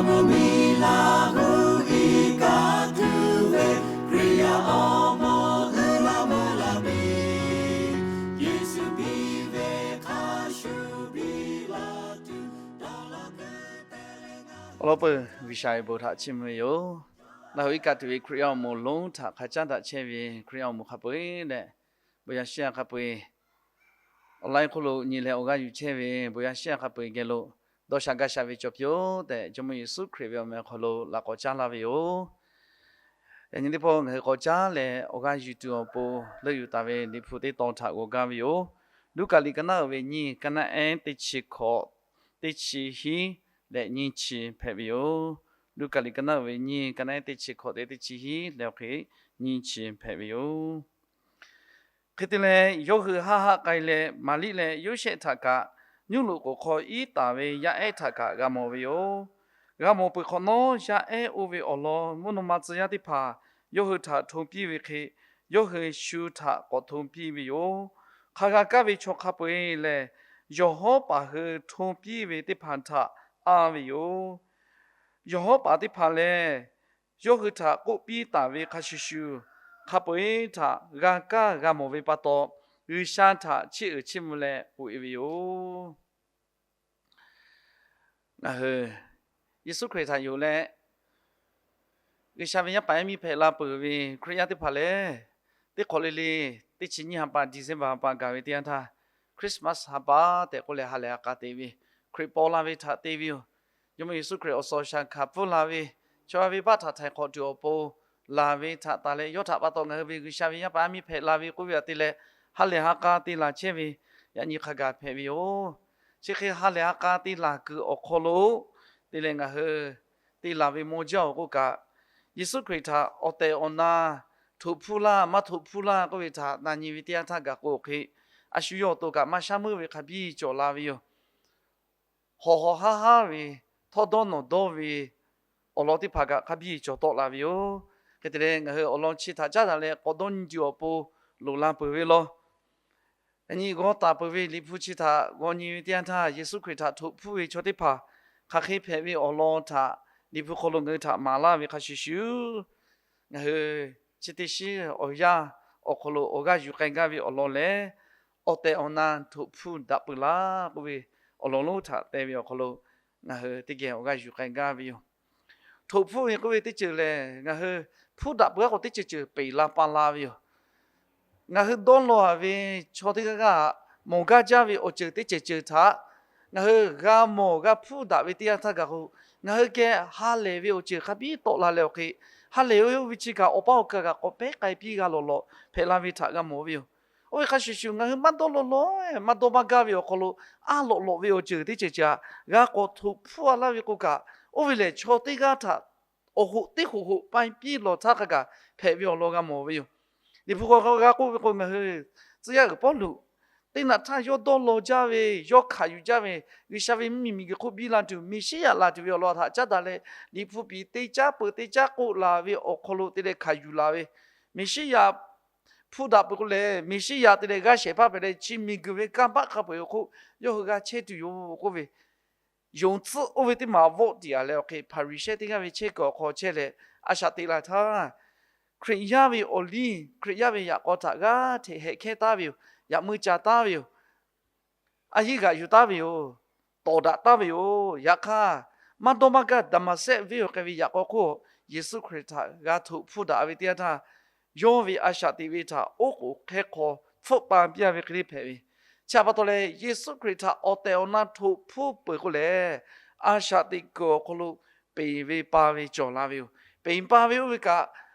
Miˬ laˬ gu iˉ kaˆ tuˬ ve Hkriꞈ yaˇ awˬ moˍ uiˍ la mvuh la piˇ. Yeˍsuˆ piˇ ve hk'a shuˍ piˇ la tuˬ dawˇ law kuiˬ te le ngaˬ. Awˬ lawn peuˬ, G'uiˬsha ve bon htaꞈ chiˇ mvuh ve yoˬ. Laˇ huˍ iˉ kaˆ tuˬ ve Hkriꞈ yaˇ awˬ moˍ lonˉ htaꞈ hk'a caˉ daꞈ chehˇ ve Hkriꞈ yaˇ awˬ moˍ hk'a peu-eˬ leh, bon yaˇ shiˉ yaˇ hk'a peu-eˬ awˬ laiˉ hk'oˆ lo nyi leh awˬ g'aˇ yuˬ chehˇ ve bon yaˇ shiˉ yaˇ hk'a peu-eˬ geh lo dawˇ sha gaˇ sha ve cawˬ piˇ-oˆ tehꞈ, Jawˇmawˇ Yeˍsuˆ Hkriꞈ ve awˬ meh awˬ hk'aw lo laꞈ k'awꞈ caˉ laˇ ve yoˬ. Yaꞈ nyi teˇ pawˆ ngaˬ hui k'awꞈ caˉ leh awˬ g'aˇ yuˬ tuˬ awˬ pon leuˆ yuˬ taˍ ve Liꞈ hpu teˇ tawn htaꞈ g'awˬ gaˇ ve yoˬ. Luˉkaꞈ liꞈ ka naˉ uiˍ ve nyiˇ, ka naˉ ehˉ teˇ chi hkawꞈ, teˇ chi hiˉ leh nyiˇ chi hpehꞈ ve yoˬ. Luˉkaꞈ liꞈ ka naˉ uiˍ ve nyiˇ, ka naˉ ehˉ teˇ chi hkawꞈ teˇ, teˇ chi hiˉ leh awˬ hk'e nyiˇ chi hpehꞈ ve yoˬ. Hk'e te leh, yawˇ hui haˆ haˆ k'ai leh, Maˍriˆ leh Yoˇsehꞈ htaꞈ kaꞈ, nyuˇ loꞈ k'oˍ hk'aw iˉ taˍ ve yaˇ ehˉ htaꞈ kaꞈ g'a mawˬ ve yoˬ. G'a mawˬ peuˬ hk'awꞈ nawˉ, yaˇ ehˉ oˇ ve awˬ lawn mvuhˇ naw ma tcuh yaˇ teˇ hpaˍ yawˇ hui htaꞈ hto piˇ ve hk'e, yawˇ hui shu htaꞈ k'awꞈ hto piˇ ve yoˬ. Hk'a g'a kaˇ ve chaw hk'a peu-eˬ lehˬ, yawˬ hawˉ paˍ hui hto piˇ ve teˇ hpaˍ htaꞈ anˇ ve yoˬ. Yawˬ hawˉ paˍ teˇ hpaˍ lehˬ, yawˇ hui htaꞈ k'oˆ piˇ taˍ ve hk'a shuˍ shuˍ, hk'a peu-eˬ htaꞈ g'a kaˇ g'a mawˬ ve pa taw, G'uiˬsha htaꞈ chiˇ uiˍ chiˇ mvuh leh k'oꞈ e ve yoˬ. Ngaˬ hui Yeˍsuˆ Hkriꞈ htaꞈ yonˍ leh, G'uiˬsha ve yaˇ paˍ yaˇ miˇ hpehꞈ la peuˬ ve Hkriꞈ yaˇ teˇ hpaˍ lehˬ, teˇ hk'awꞈ le le teˇ chi nyiˇ ha pa December ha pa gaˬ ve teˇ yanˇ htaˇ, Christmas ha pa tehꞈ k'oˆ leh ha lehˬ ha k'a te ve, Hkriꞈ paw la ve htaꞈ te ve yoˬ. Jawˇmawˇ Yeˍsuˆ Hkriꞈ awˬ suhˍ awˬ shaˍ hkanˍ pfuhˇ la ve, chaw yaˇ ve baˆ htaꞈ htaiˍ hk'awꞈ tuˬ awˬ pon laˬ ve htaꞈ taˍ leh, yawˇ htaꞈ pa taw ngaˬ hui ve G'uiˬsha ve yaˇ paˍ yaˇ miˇ hpehꞈ la ve k'oˆ ve htaꞈ te leh, ha lehˬ ha k'a te laˬ chehˇ ve yaꞈ nyi hk'a gaˬ hpehꞈ ve yoˬ. Chi hk'e ha lehˬ ha k'a te laˬ kuiˬ awˬ hk'aw lo te leh ngaˬ hui te laˬ ve maw jaˇ-oˬ k'oˆ kaꞈ, Yeˍsuˆ Hkriꞈ htaꞈ awˬ tehˬ awˬ na htoꞈ hpfuhˇ laˇ maˇ htoꞈ hpfuhˇ laˇ k'oˆ ve htaꞈ na nyi ve teˇ yanˇ htaˇ gaˬ k'o hk'e, a shu yawˇ awˬ to kaꞈ maˇ shaˉ meuˇ ve hk'a biˇ cawˬ la ve yoˬ. Hawˬ hawˬ haˉ haˉ ve, htawˇ dawˇ nawˬ dawˇ ve awˬ lawn teˇ hpaˍ kaꞈ hk'a biˇ cawˬ tawˆ la ve yoˬ. Hk'e te leh, ngaˬ hui awˬ lawn chi htaꞈ caˉ daꞈ leh k'awꞈ dawˇ nyi tuˬ awˬ pon loˍ la peuˬ ve law. Yaꞈ nyi g'aw taˍ peuˬ ve Liꞈ hpu chi htaꞈ g'aw nyi ve teˇ yanˇ htaˇ, Yeˍsuˆ Hkriꞈ htaꞈ htoꞈ hpfuhˇ ve chaw teˇ hpaˍ hk'aˬ hk'e hpehꞈ ve awˬ lawn htaꞈ Liꞈ hpu hk'aw lo ngaˬ hui htaꞈ maˍ laˇ ve hk'a shuˍ shuˍ, ngaˬ hui chi teˇ shiˉ awˬ yanˇ awˬ hk'aw lo awˬ g'aˇ yuˬ k'ai gaˇ ve awˬ lawn lehˬ, awˬ tehˬ awˬ na htoꞈ hpfuhˇ daꞈ peuˬ laˇ k'oˆ ve awˬ lawn lonˉ htaꞈ te ve awˬ hk'aw lo ngaˬ hui teˇ geh awˬ g'aˇ yuˬ k'ai gaˇ ve yoˬ. Htoꞈ hpfuhˇ ve k'oˆ ve teˇ ceuˬ lehˬ, ngaˬ hui hpfuhˇ daꞈ peuˬ g'aˇ k'o teˇ ceuˬ ceuˬ peˬ la pa la ve yoˬ. Ngaˬ hui dawˇ law-a ve chaw teˇ g'aˇ g'aˇ mawˬ gaˇ jaˇ ve awˬ ceuˬ teˇ ceuˬ ceuˬ htaꞈ ngaˬ hui g'a mawˬ g'a hpfuhˇ daꞈ ve teˇ yanˇ htaˇ gaˬ k'o, ngaˬ hui geh ha lehˬ ve awˬ ceuˬ hk'a biˇ tawˆ la leh awˬ hk'e, ha lehˬ ve oˇ ve chi kaꞈ awˬ paˇ awˬ ka kaꞈ k'awꞈ pehˉ k'ai piˇ g'a lawˬ lawˬ hpehꞈ la ve htaꞈ g'a mawˬ ve yoˬ. Oˇ ve hk'a shuˍ shuˍ, ngaˬ hui maˇ dawˇ law law, maˇ dawˇ maˇ gaˇ ve awˬ hk'aw lo, a lawꞈ lawꞈ ve awˬ ceuˬ teˇ ceuˬ ceuˬ htaꞈ g'a k'awꞈ htoꞈ hpfuhˇ a laˇ ve k'o kaꞈ, oˇ ve lehˬ chaw teˇ g'aˇ htaꞈ awˬ hoꞈ teˇ hoꞈ hoꞈ pai piˇ lawˬ htaˇ hk'a gaˬ hpehꞈ ve awˬ lawn g'a mawˬ ve yoˬ. Liꞈ hpu hk'aw g'a k'oˆ ve k'o, ngaˬ hui tcuh yaˇ uiˍ Pawˇluꞈ teˇ naꞈ htaˇ yawˇ dawˇ law jaˇ ve, yawˇ hkanˍ yuˬ jaˇ ve, G'uiˬsha ve mvuhˇmiˬ miˬguiˬ hk'oˆ biˇ la tuˬ Meˍsiˉyaꞈ laˬ tuˬ ve awˬ lawn htaꞈ caˉ daꞈ leh, Liꞈ hpu piˍ teˇ caˉ peuˬ teˇ caˉ k'oˆ laˬ ve awˬ hk'aw lo te leh hkanˍ yuˬ laˬ ve, Meˍsiˉyaꞈ hpfuhˇ daꞈ peuˬ k'o lehˬ, Meˍsiˉyaꞈ te leh g'aˇ shehˍ hpaˇ hpehꞈ leh chi miˬguiˬ ve kanˇ paˆ hk'a peu-eˬ awˬ hk'oˆ yawˇ hui g'a chehˇ tuˬ yoˬ k'oˆ ve, yonˍ tcuhˆ oˇ ve teˇ maˬ vawˆ tiꞈ-a leh awˬ hk'e Hpaˍriˍsehˇ teˇ g'aˇ ve chehˇ kuiˬ awˬ hk'aw chehˇ leh, a shaꞈ teꞈ la htaˇ, Hkriꞈ yaˇ ve awˬ liˇ, Hkriꞈ yaˇ ve yaꞈ k'aw htaꞈ g'aˇ hteꞈ hehꞈ hkehˇ taˉ ve yoˬ. Yaꞈ meuˇ ca taˉ ve yoˬ. A yiˇ g'aꞈ yuˬ taˉ ve yoˬ. Tawˍ daꞈ taˉ ve yoˬ. Yaꞈ hk'aˇ, maˇ dawˇ maˇ gaˇ Daˍmaˍsehˆ venˇ awˬ k'ai ve yaꞈ k'aw hk'oˆ Yeˍsuˆ Hkriꞈ htaꞈ g'a htoꞈ hpfuhˇ daꞈ ve teˇ yanˇ htaˇ, yawˇ ve a shaꞈ teꞈ ve htaꞈ oˉ k'oˍ hk'e hk'aw hpfuhˆ pa piˇ-a ve hk'e le hpehꞈ ve. Chi htaꞈ pa taw leh, Yeˍsuˆ Hkriꞈ htaꞈ awˬ tehˬ awˬ na htoꞈ hpfuhˇ peuˬ k'o lehˬ, a shaꞈ teꞈ kuiˬ awˬ hk'aw lo peˬ ve pa ve cawˬ la ve yoˬ. Peˬ pa ve oˇ ve kaꞈ,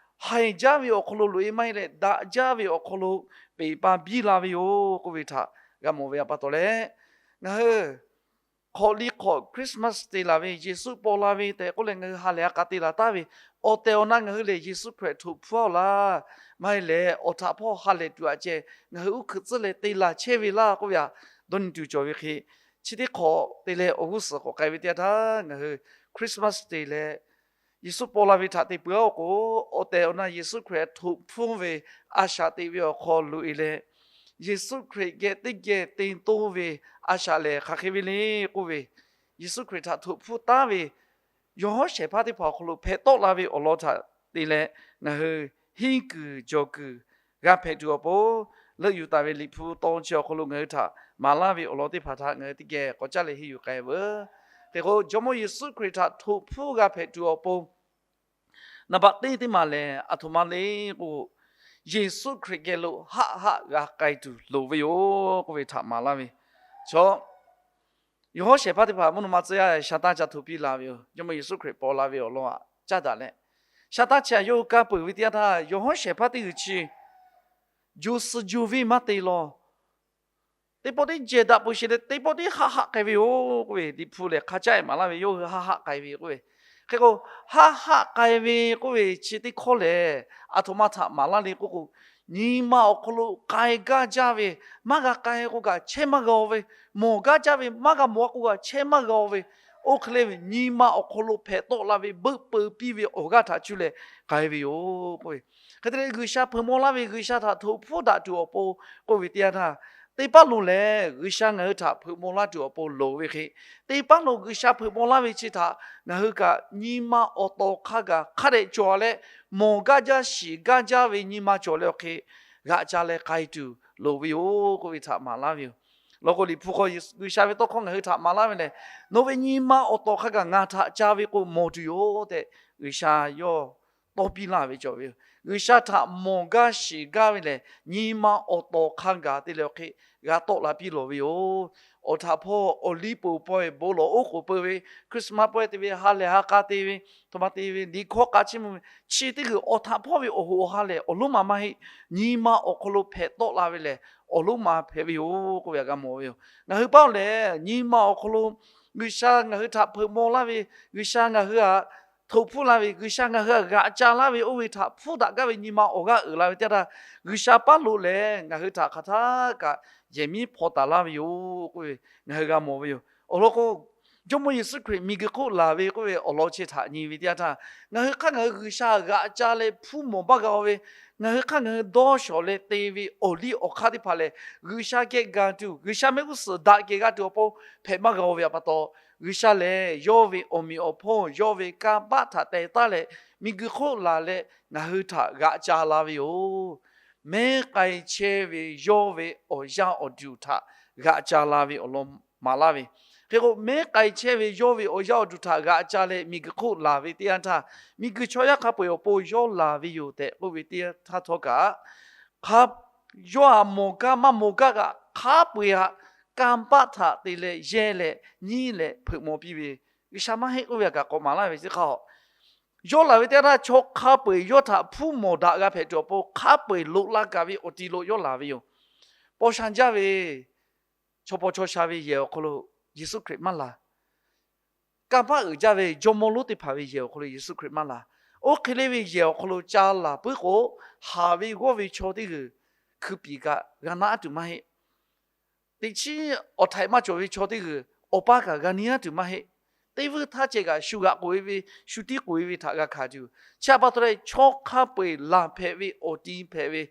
haiˬ jaˇ ve awˬ hk'aw lo loꞈ-e maˇ heˆ leh, daꞈ jaˇ ve awˬ hk'aw lo peˬ pa biˇ la ve yoˬ k'oˆ ve htaꞈ g'a mawˬ ve pa taw leh, ngaˬ hui hk'awꞈ liˇ hk'awꞈ Christmas te laˬ ve, Yeˍsuˆ paw la ve tehꞈ k'oˆ leh ngaˬ hui ha lehˬ ha k'a te laˬ taˉ ve, awˬ tehˬ awˬ na ngaˬ hui lehˬ Yeˍsuˆ Hkriꞈ htoꞈ hpfuhˇ-a laˇ, maˇ heˆ leh awˬ htaꞈ hpawˇ ha lehˬ tuˬ aꞈ ceh ngaˬ hui uˉ hkeuꞈ tcuhˉ leh te laˬ chehˇ ve laˇ k'oˆ ve htaꞈ dawˇ nyi tuˬ cawˬ ve hk'e, chi teˇ hk'awꞈ te leh awˬ g'uˇ suhˍ k'awꞈ k'ai ve teˇ yanˇ htaˇ ngaˬ hui Christmas te leh Yeˍsuˆ paw la ve htaꞈ te peuˬ-a k'o, awˬ tehˬ awˬ na Yeˍsuˆ Hkriꞈ htoꞈ hpfuhˇ ve a shaꞈ teꞈ ve awˬ hk'aw loꞈ-e leh, Yeˍsuˆ Hkriꞈ geh teˇ geh te toˇ ve a shaꞈ lehˬ hk'aˬ hk'e ve le k'oˆ ve, Yeˍsuˆ Hkriꞈ htaꞈ htoꞈ hpfuhˇ taˉ ve yawˬ hawˉ shehˍ hpaˇ teˇ hpaˍ awˬ hk'aw lo hpehꞈ tawˆ la ve awˬ lawn htaꞈ te leh, ngaˬ hui henˇ kuiˬ jawˬ kuiˬ g'a hpehꞈ tuˬ awˬ pon, leuˆ yuˬ taˍ ve Liꞈ hpu taw chi awˬ hk'aw lo ngaˬ hui htaꞈ maˍ laˇ ve awˬ lawn teˇ hpaˍ htaꞈ ngaˬ hui teˇ geh k'awꞈ caˇ leh henˇ yuˬ k'ai veuˬ. Hk'e k'o, Jawˇmawˇ Yeˍsuˆ Hkriꞈ htaꞈ htoꞈ hpfuhˇ g'a hpehꞈ tuˬ awˬ pon, naˍ baꞈ teˇ teˇ maˬ lehˬ, aˬ htoꞈ ma le k'o, Yeˍsuˆ Hkriꞈ geh lo haˆ haˆ g'a k'ai tuˬ loˍ ve yoˬ k'oˆ ve htaꞈ maˍ laˇ ve chaw, yawˬ hawˉ shehˍ hpaˇ teˇ hpaˍ mvuhˇ naw ma tcuh yaˇ shaˍ taˇ ca htoꞈ piˇ la ve yoˬ. Jawˇmawˇ Yeˍsuˆ Hkriꞈ paw la ve awˬ lawn aꞈ caˇ daꞈ leh, shaˍ taˇ chi aꞈ yawˇ hui ka peuˬ ve teˇ yanˇ htaˇ, yawˬ hawˉ shehˍ hpaˇ teˇ g'uiˬ chi, jo suh jo venˇ maˇ te law. Teˇ pawˆ teˇ jehˬ daꞈ peuˬ sheˍ leh, teˇ pawˆ teˇ haˆ haˆ k'ai ve yoˬ k'oˆ ve, Liꞈ hpu lehˬ hk'a caˇ e maˍ laˇ ve, yawˇ hui haˆ haˆ k'ai ve k'oˆ ve. Hk'e k'o, haˆ haˆ k'ai ve k'oˆ ve chi teˇ hkawˇ lehˬ, aˬ htoꞈ ma htaꞈ maˍ laˇ le k'oˆ k'o, nyi ma awˬ hk'aw lo k'ai gaˇ jaˇ ve, maˇ g'a k'ai k'o kaꞈ chehˇ maˇ g'a-o ve, mawˬ gaˇ jaˇ ve, maˇ g'a mawˬ k'o kaꞈ chehˇ maˇ g'a-o ve, oˇ hk'e le ve nyi ma awˬ hk'aw lo hpehꞈ tawˆ la ve beuˆ peu piˇ ve awˬ g'aˇ htaꞈ cuˇ leh k'ai ve yoˬ k'oˆ ve. Hk'e te leh, G'uiˬsha hpeuꞈ maw laˇ ve G'uiˬsha htaꞈ htoꞈ hpfuhˇ daꞈ tuˬ awˬ pon k'oˆ ve teˇ yanˇ htaˇ, teˇ paˉ lo lehˬ G'uiˬsha ngaˬ hui htaꞈ hpeuꞈ maw laˇ tuˬ awˬ pon loˍ ve hk'e, teˇ paˉ lo G'uiˬsha hpeuꞈ maw laˇ ve chi htaꞈ ngaˬ hui kaꞈ nyi ma awˬ tawˍ hk'a gaˬ hk'a dehꞈ cawˬ leh, mawˬ gaˇ jaˇ shiˍ gaˇ jaˇ ve nyi ma cawˬ leh awˬ hk'e, g'aꞈ ca leh k'ai tuˬ loˍ ve yoˬ k'oˆ ve htaꞈ maˍ laˇ ve yoˬ. Law k'o, Liꞈ hpu hk'aw G'uiˬsha ve tawˇ hkawˇ ngaˬ hui htaꞈ maˍ laˇ ve lehˬ, Nawˬ ve nyi ma awˬ tawˍ hk'a gaˬ ngaˬ htaꞈ ca ve k'o mawˬ tuˬ yoˬ tehꞈ, G'uiˬsha yawˇ tawˇ piˇ laˇ ve cawˬ ve yoˬ. G'uiˬsha htaꞈ mawˬ gaˇ shiˍ gaˇ ve lehˬ, nyi ma awˬ tawˍ hk'a gaˬ te leh awˬ hk'e g'a tawˆ la piˇ lawˬ ve yoˬ. Awˬ htaꞈ hpawˇ awˬ liˇ poˬ pawehˇ bon lawˬ oˉ k'oˍ peu ve, Christmas pawehˇ te ve, ha lehˬ ha k'a te ve, htoꞈ ma te ve, liꞈ hkawˇ k'a chiˇ mvuh ve, chi teˇ g'uiˬ awˬ htaꞈ hpawˇ ve awˬ hoꞈ awˬ ha lehˬ awˬ lonˉ ma maˇ heˆ. Nyi ma awˬ hk'aw lo hpehꞈ tawˆ la ve lehˬ, awˬ lonˉ ma hpehꞈ ve yoˬ k'oˆ ve htaꞈ g'a mawˬ ve yoˬ. Ngaˬ hui paˉ lehˬ, nyi ma awˬ hk'aw lo G'uiˬsha ngaˬ hui htaꞈ hpeuꞈ maw laˇ ve, G'uiˬsha ngaˬ hui htaꞈ htoꞈ hpfuhˇ la ve, G'uiˬsha ngaˬ hui htaꞈ g'aꞈ ca laˇ ve oˇ ve htaꞈ hpfuhˇ daꞈ gaˇ ve nyi ma awˬ g'aˇ uiˍ la ve teˇ yanˇ htaˇ, G'uiˬsha paˉ lo lehˬ ngaˬ hui htaꞈ hk'aˬ htaˇ kaꞈ yehˬ miˉ hpaw taˍ laˇ ve yoˬ k'oˆ ve ngaˬ hui g'a mawˬ ve yoˬ. Awˬ lawn k'o, Jawˇmawˇ Yeˍsuˆ Hkriꞈ miˬguiˬ hk'oˆ laˬ ve k'oˆ ve awˬ lawn chi htaꞈ nyi ve teˇ yanˇ htaˇ, ngaˬ hui hk'aˇ ngaˬ hui G'uiˬsha g'aꞈ ca leh hpuˇ mawˬ maˇ g'a-o ve, ngaˬ hui hk'aˇ ngaˬ hui dawˇ shawˍ leh te ve awˬ liˇ awˬ hk'aˇ teˇ hpaˍ lehˬ, G'uiˬsha geh gaˬ tuˬ, G'uiˬsha mehˆ g'uˇ suhˍ daꞈ kehˬ g'a tuˬ awˬ pon hpehꞈ maˇ g'a-o ve pa taw, G'uiˬsha lehˬ yawˇ ve awˬ meꞈ awˬ hponˇ, yawˇ ve kanˇ paˆ htaꞈ teh taˉ leh, miˬguiˬ hk'oˆ laˬ leh ngaˬ hui htaꞈ g'aꞈ ca la ve yoˬ. Mehˉ k'ai chehˇ ve yawˇ ve awˬ yaˇ awˬ duˬ htaꞈ g'aꞈ ca la ve awˬ lawn maˍ laˇ ve. Hk'e k'o, mehˉ k'ai chehˇ ve yawˇ ve awˬ yaˇ awˬ duˬ htaꞈ g'aꞈ ca leh miˬguiˬ hk'oˆ laˬ ve teˇ yanˇ htaˇ, miˬguiˬ chaw yaˇ hk'a peu-eˬ awˬ pon yawˇ laˬ ve yoˬ tehꞈ k'oˆ ve teˇ yanˇ htaˇ htawˇ kaꞈ, hk'a yawˇ htaꞈ mawˬ gaˇ maˇ mawˬ gaˇ kaꞈ hk'a peu-eˬ htaꞈ kanˇ paˆ htaꞈ te leh yehˇ leh nyiˉ leh hpeuꞈ maw piˇ ve, G'uiˬsha maˇ heˆ k'oˆ ve htaꞈ kaꞈ k'awꞈ maˍ laˇ ve teˇ hk'aˇ, yawˇ laˬ ve teˇ yanˇ htaˇ chaw hk'a peu-eˬ yawˇ htaꞈ hpuˇ mawˬ daꞈ g'a hpehꞈ tuˬ awˬ pon hk'a peu-eˬ loꞈ la gaˬ ve awˬ ti lo yawˇ laˬ ve yoˬ. Paw sha jaˇ ve chaw paw chaw sha ve yehˬ awˬ hk'aw lo Yeˍsuˆ Hkriꞈ maˇ laˬ. Kanˇ paˆ uiˍ jaˇ ve jawˇmawˇ lonˉ teˇ hpaˍ ve yehˬ awˬ hk'aw lo Yeˍsuˆ Hkriꞈ maˇ laˬ. Oˇ hk'e le ve yehˬ awˬ hk'aw lo ca laˬ puiˉ k'o, haˍ ve g'awˇ ve chaw teˇ g'uiˬ hkui piˍ kaꞈ g'a naˉ tuˬ maˇ heˆ. Teꞈ chiˉ awˬ htaiꞈ maˇ cawˬ ve chaw teˇ g'uiˬ awˬ paˇ kaꞈ g'a nyi aˉ tuˬ maˇ heˆ. Teˇ vuiˇ htaˇ ceh kaꞈ shu g'aꞈ k'oꞈ-e ve, shu tiˉ k'oꞈ-e ve htaꞈ g'a hkanˍ tuˬ, chi htaꞈ pa taw leh chaw hk'a peu-eˬ laˬ hpehꞈ ve awˬ ti hpehꞈ ve,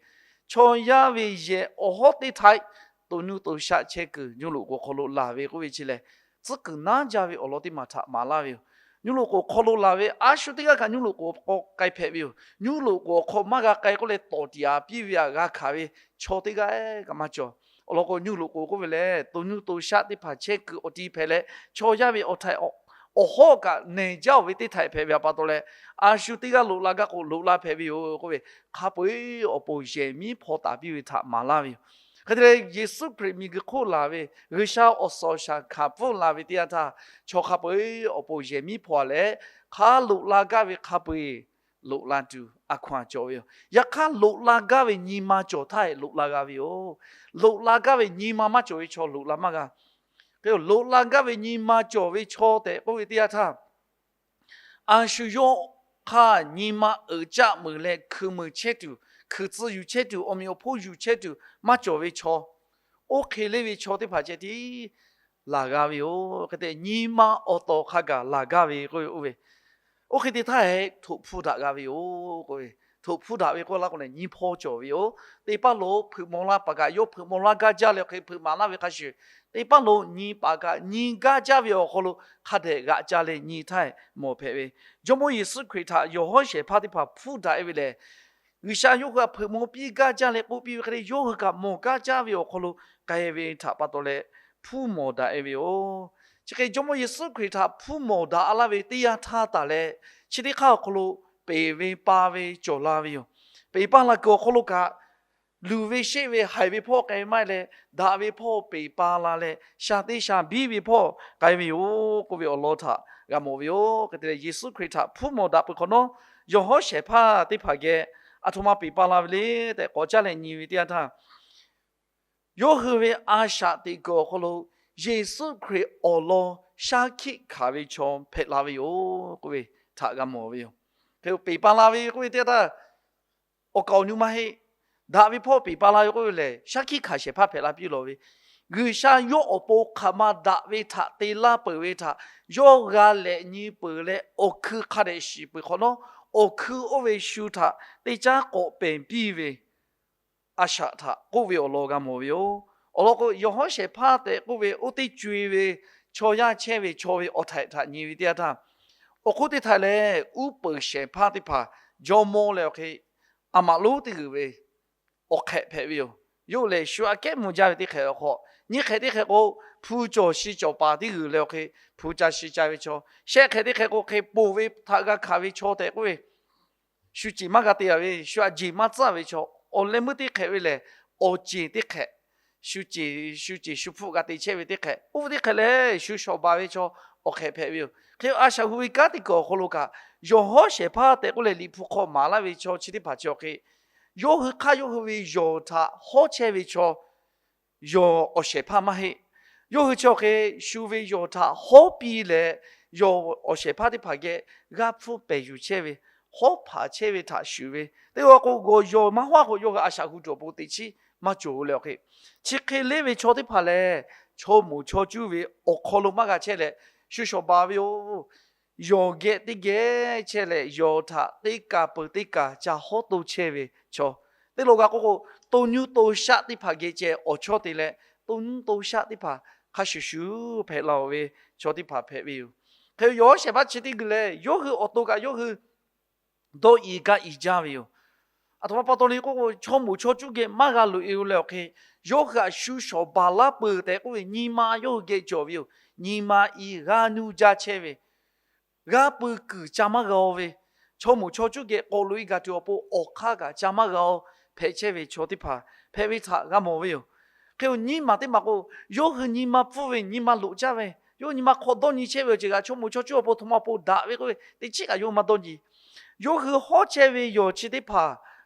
chaw yaˇ ve yehˬ awˬ hawˉ teˇ htaiꞈ to nuˇ to shaˆ chehˇ kuiˬ nyu loꞈ k'oˍ awˬ hk'aw lo laˬ ve k'oˆ ve chi lehˬ, tcuhˉ kuiˬ naˉ jaˇ ve awˬ lawn teˇ maˬ htaꞈ maˍ laˇ ve yoˬ. Nyu loꞈ k'oˍ hk'aw lo laˬ ve a shu teˇ g'aˇ kaꞈ nyu loꞈ k'oˍ awˬ hk'aw k'ai hpehꞈ ve yoˬ. Nyu loꞈ k'oˍ awˬ hk'aw maˇ g'a k'ai k'oˆ leh tawˍ tiꞈ-a piˇ ve htaꞈ g'a hkanˍ ve chaw teˇ g'aˇ kaꞈ maˇ cawˬ. Awˬ lawn k'o, nyu loꞈ k'oˍ k'oˆ ve lehˬ to nuˇ to shaˆ teˇ hpaˍ chehˇ kuiˬ awˬ ti hpehꞈ leh, chaw yaˇ ve awˬ htaiꞈ awˬ hawˉ kaꞈ nehˬ jaˇ-oˬ ve teˇ htaiꞈ hpehꞈ ve pa taw leh, a shu teˇ g'aˇ loꞈ la gaˇ k'o loꞈ la hpehꞈ ve yoˬ k'oˆ ve, hk'a peu-eˬ awˬ pon yehˬ miˉ hpaw taˍ piˇ ve htaꞈ maˍ laˇ ve yoˬ. Hk'e te leh, Yeˍsuˆ Hkriꞈ miˬguiˬ hk'oˆ laˬ ve, G'uiˬsha awˬ suhˍ awˬ shaˍ hkanˍ pfuhˇ la ve teˇ yanˇ htaˇ, chaw hk'a peu-eˬ awˬ pon yehˬ miˉ hpaw-a leh, hk'a loꞈ la gaˇ ve hk'a peu-eˬ loꞈ la tuˬ a hkaw-anˬ cawˬ ve yoˬ. Yaꞈ hk'aˇ, loꞈ la gaˇ ve nyi ma cawˬ htaˇ loꞈ la g'a ve yoˬ. Loꞈ la gaˇ ve nyi ma maˇ cawˬ ve chaw loꞈ la maˇ g'a. Hk'e loꞈ la gaˇ ve nyi ma cawˬ ve chaw tehꞈ k'oˆ ve teˇ yanˇ htaˇ, a shu yawˇ hk'aˇ nyi ma uiˍ caˆ meuˍ leh hkui meuˍ chehˇ tuˬ, hkui tcuh yuˬ chehˇ tuˬ, awˬ meꞈ awˬ hponˇ yuˬ chehˇ tuˬ maˇ cawˬ ve chaw, oˇ hk'e le ve chaw teˇ hpaˍ ceh tiˉ laˬ g'a ve yoˬ. Hk'e te nyi ma awˬ tawˍ hk'a gaˬ laˬ gaˇ ve k'oˆ ve, oˇ hk'e te htaˇ htoꞈ hpfuhˇ daꞈ g'a ve yoˬ k'oˆ ve, htoꞈ hpfuhˇ daꞈ ve k'oˆ laˇ k'o lehˬ, nyi hpawˇ cawˬ ve yoˬ. Teˇ paˆ lo hpeuꞈ maw laˇ paˍ kaꞈ yawˇ hpeuꞈ maw laˇ gaˇ jaˇ leh hk'e hpeuꞈ maˍ laˇ ve hk'a shuˍ, teˇ paˆ lo nyi paˍ kaꞈ nyi gaˇ jaˇ ve awˬ hk'aw lo hk'a dehꞈ g'aꞈ ca leh nyi htaˇ mawˬ hpehꞈ ve. Jawˇmawˇ Yeˍsuˆ Hkriꞈ htaꞈ yawˬ hawˉ shehˍ hpaˇ teˇ hpaˍ hpfuhˇ daꞈ e ve lehˬ, G'uiˬsha yawˇ hui htaꞈ hpeuꞈ maw piˇ gaˇ jaˇ leh k'oˆ piˇ ve hk'e le, yawˇ hui kaꞈ mawˬ gaˇ jaˇ ve awˬ hk'aw lo k'ai ve htaꞈ pa taw leh hpfuhˇ mawˬ daꞈ e ve yoˬ. Chi hk'e Jawˇmawˇ Yeˍsuˆ Hkriꞈ htaꞈ hpfuhˇ mawˬ daꞈ laˇ ve teˇ yanˇ htaˇ taˍ leh, chi teˇ hk'aˇ awˬ hk'aw lo peˍ ve pa ve cawˬ la ve yoˬ. Peˍ pa la kuiˬ awˬ hk'aw lo kaꞈ, luˬ ve sheˆ ve haiˬ ve hpawˇ k'ai maˇ heˆ leh, daꞈ ve hpawˇ peˍ pa la leh, sha teˇ sha biˇ ve hpawˇ k'ai ve yoˬ k'oˆ ve awˬ lawn htaꞈ g'a mawˬ ve yoˬ. Hk'e te leh, Yeˍsuˆ Hkriꞈ htaꞈ hpfuhˇ mawˬ daꞈ peuˬ hk'awꞈ nawˉ, yawˬ hawˉ shehˍ hpaˇ teˇ hpaˍ geh aˬ htoꞈ ma peˍ pa la ve le tehꞈ k'awꞈ caˉ leh nyi ve teˇ yanˇ htaˇ, yawˇ hui ve a shaꞈ teꞈ kuiˬ awˬ hk'aw lo Yeˍsuˆ Hkriꞈ awˬ lawn shaˉ hkiˆ hkanˍ ve chaw hpehꞈ la ve yoˬ k'oˆ ve htaꞈ g'a mawˬ ve yoˬ. Hk'e peˍ pa la ve k'oˆ ve teˇ yanˇ htaˇ, awˬ kaˍ awˬ nu maˇ heˆ. Daꞈ ve hpawˇ peˍ pa la ve k'oˆ ve lehˬ, shaˉ hkiˆ hkanˍ shehˍ hpaˇ hpehꞈ la piˇ lawˬ ve, G'uiˬsha yawˇ awˬ pon hk'aˬ ma daꞈ ve htaꞈ te laˇ peuˬ ve htaꞈ yawˇ g'a lehꞈ nyi peuˬ leh, awˬ hkui hk'a dehꞈ shiˍ peuˬ hk'awꞈ nawˉ, awˬ hkui oˇ ve shu htaꞈ teˇ caˉ k'awꞈ pehˬ piˇ ve a shaꞈ htaꞈ k'oˆ ve awˬ lawn g'a mawˬ ve yoˬ. Awˬ lawn k'o, yawˬ hawˉ shehˍ hpaˇ tehꞈ k'oˆ ve oˇ teˇ co e ve chaw yaˇ chehˇ ve chaw ve awˬ htaiꞈ htaꞈ nyi ve teˇ yanˇ htaˇ, awˬ hk'oˆ teˇ htaiꞈ lehˬ, uˉ peunˍ shehˍ hpaˇ teˇ hpaˍ, jawˇmawˇ leh awˬ hk'e, a maꞈ lonˉ teˇ g'uiˬ ve awˬ hk'ehꞈ hpehꞈ ve yoˬ. Yawˇ lehˬ, shu aꞈ kehˉ mvuh jaˇ ve teˇ hk'ehꞈ awˬ hk'aw, nyiˇ hk'ehꞈ teˇ hk'ehꞈ k'o, hpu cawˬ shi cawˬ paˍ teˇ g'uiˬ leh awˬ hk'e, hpu ca shi ca ve chaw, shehˆ hk'ehꞈ teˇ hk'ehꞈ k'o, hk'e ponˬ ve htaꞈ g'a hkanˍ ve chaw tehꞈ k'oˆ ve, shu ceˬ maˇ g'a te a ve, shu aꞈ jeˬ maˇ tcuhˉ ve chaw, awˬ leh meuˇ teˇ hk'ehꞈ ve lehˬ, awˬ ceˬ teˇ hk'ehꞈ, shu ceˬ shu ceˬ shu hpfuhˆ g'a te chehˇ ve teˇ hk'ehꞈ, oˇ ve teˇ hk'ehꞈ lehˬ, shu shawˍ baˬ ve chaw awˬ hk'ehꞈ hpehꞈ ve yoˬ. Hk'e a shaꞈ hu ve kanˉ teˇ kuˬ awˬ hk'aw lo kaꞈ, yawˬ hawˉ shehˍ hpaˇ tehꞈ k'oˆ leh Liꞈ hpu hk'aw maˍ laˇ ve chaw chi teˇ hpaˍ chi awˬ hk'e, yawˇ hui hk'aˇ yawˇ hui ve yawˬ htaꞈ hawˉ chehˇ ve chaw, yawˬ awˬ shehˍ hpaˇ maˇ heˆ. Yawˇ hui chi awˬ hk'e shu ve yawˬ htaꞈ hawˉ piˇ leh, yawˬ awˬ shehˍ hpaˇ teˇ hpaˍ geh g'aˇ hpfuhˇ pehˬ yuˬ chehˇ ve, hawˉ hpaˍ chehˇ ve htaꞈ shuˍ ve, teˇ g'aˇ k'o, gawˬ yawˬ maˇ hawˉ k'o, yawˇ hui a shaꞈ hu tuˬ awˬ pon teꞈ chiˉ maˇ cawˬ leh awˬ hk'e, chi hk'e leˇ ve chaw teˇ hpaˍ lehˬ, chaw moˍ chaw cuˇ ve awˬ hk'aw lo maˇ g'a chehˇ leh, shu shawˍ baˬ ve yoˬ. Yawˬ geh teˇ geh chehˇ leh, yawˬ htaꞈ teˇ kaˬ peuˬ teˇ kaˬ ca hawˉ to chehˇ ve chaw, teˇ lo g'a k'oˆ k'o, to nuˇ to shaˆ teˇ hpaˍ geh ceh awˬ chawˇ te leh, to nuˇ to shaˆ teˇ hpaˍ hk'a shuˍ shuˍ hpehꞈ la oˬ ve chaw teˇ hpaˍ hpehꞈ ve yoˬ. Hk'e yawˬ hawˉ shehˍ hpaˇ chi teˇ g'uiˬ lehˬ, yawˇ hui awˬ to kaꞈ yawˇ hui dawˇ i gaˇ i jaˇ ve yoˬ. Aˬ htoꞈ ma pa taw le k'oˆ k'o, chaw moˍ chaw cuˇ geh maˇ g'a loꞈ e oˬ leh awˬ hk'e, yawˇ hui aꞈ shu shawˍ baˬ laˇ peuˬ tehꞈ k'oˆ ve nyi ma yawˇ hui geh cawˬ ve yoˬ. Nyi ma i g'aˇ nuˇ jaˇ chehˇ ve, g'aˇ pui kuiˬ ca maˇ g'a oˬ ve, chaw moˍ chaw cuˇ geh k'awꞈ loꞈ e gaˬ tuˬ awˬ pon awˬ hk'aˇ kaꞈ ca maˇ g'a oˬ hpehꞈ chehˇ ve chaw teˇ hpaˍ hpehꞈ ve htaꞈ g'a mawˬ ve yoˬ. Hk'e nyi maˬ teˇ maˬ k'o, yawˇ hui nyi ma pfuhˇ ve, nyi ma loꞈ caˇ ve, yawˇ hui nyi ma hk'aw dawˇ nyi chehˇ ve awˬ ceuˬ kaꞈ, chaw moˍ chaw cuˇ awˬ pon htoꞈ ma awˬ pon daꞈ ve k'oˆ ve teˇ chiˉ kaꞈ yawˇ hui maˇ dawˇ nyi. Yawˇ hui hawˉ chehˇ ve yawˬ chi teˇ hpaˍ